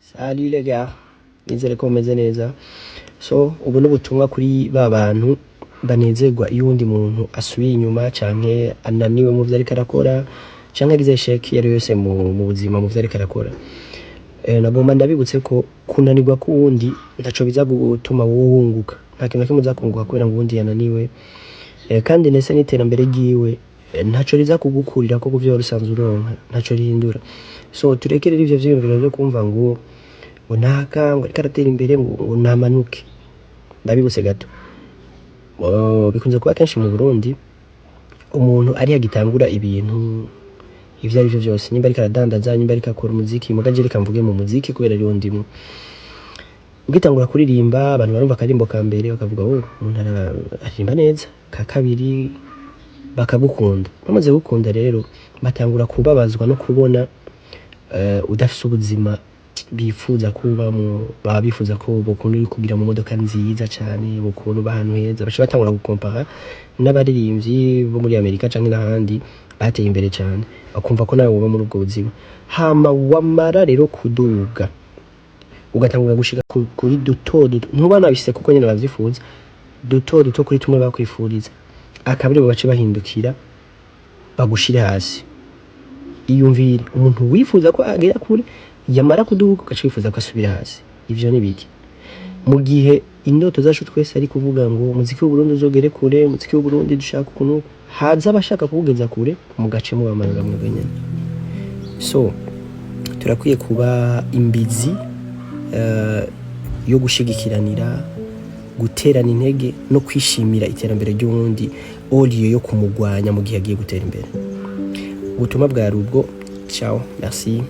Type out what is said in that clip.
Salut les gars, nizere ko mumeze neza. So ubu ni ubutumwa kuri ba bantu banezerwa iyo uwundi muntu asubiye inyuma canke ananiwe mu vyo ariko arakora canke agize échec iyo ari yo yose mu buzima, mu vyo ariko arakora. Nagomba ndabibutse ko kunanirwa k'uwundi ntaco biza gutuma wowe wunguka. Nta kintu na kimwe uza kunguka kubera ngo uwundi yananiwe. Kandi ndetse n'iterambere ryiwe ntaco riza kugukurirako kuvyo wari usanzwe uronka, ntaco rihindura. So tureke rero ivyo vyiyumviro vyo kumva ngo naka ngo ariko aratera imbere, ngo namanuke. Ndabibutse gato. Oh, bikunze kuba kenshi mu Burundi, umuntu ari agitangura ibintu ivyo ari vyo vyose, nimba ariko aradandaza, nimba ariko akora umuziki, muga je reka mvuge mu muziki kubera ariwo ndimwo. Ugitangura kuririmba, abantu barumva akarimbo ka mbere bakavuga: "Oh, umuntu aririmba neza." Ka kabiri bakagukunda. Bamaze gukunda rero, batangura kubabazwa no kubona udafise ubuzima bifuza kubamwo. Baba bifuza ko bokunda uri kugira mu modoka nziza cane, bokubona uba ahantu heza. Baca batangura gukompara n'abaririmbyi bo muri Amerika canke n'ahandi bateye imbere cane, bakumva ko nawe woba muri ubwo buzima. Hama wamara rero kuduga, ugatangura gushika kuri duto duto, ntuba nabishitse kuko nyene bavyifuza, duto duto kuri tumwe bakwifuriza, akaba aribo bace bahindukira bagushire hasi. Iyumvire umuntu wifuza ko agera kure, yamara kuduga ugaca wifuza ko asubira hasi. Ivyo ni biki? Mu gihe indoto zacu twese ari kuvuga ngo umuziki w'Uburundi uzogere kure, umuziki w'Uburundi dushaka ukuntu haza abashaka kuwugeza kure, mugace mubamanura mwebwe nyene. So turakwiye kuba imbizi yo gushigikiranira, guterana intege no kwishimira iterambere ry'uwundi, au lieu yo kumugwanya mu gihe agiye gutera imbere. Ubutumwa bwari ubwo. Ciao, merci.